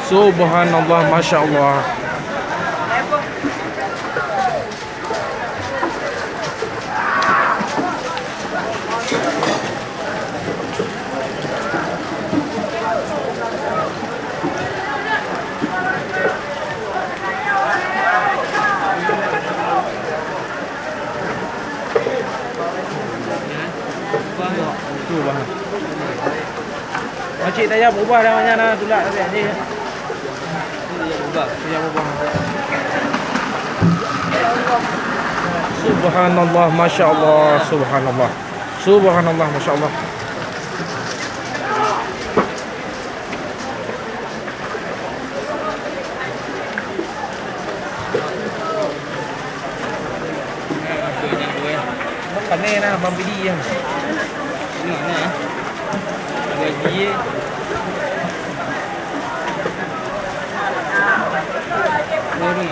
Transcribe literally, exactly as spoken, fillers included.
Subhanallah, masya Allah. Makcik, tajak berubah dah, banyak dah tulak tadi, Cik. Tajak berubah. Subhanallah, masya Allah, subhanallah. Subhanallah, masya Allah. Pane na Bang Pidi ya. Ni na. Gaji. Baru.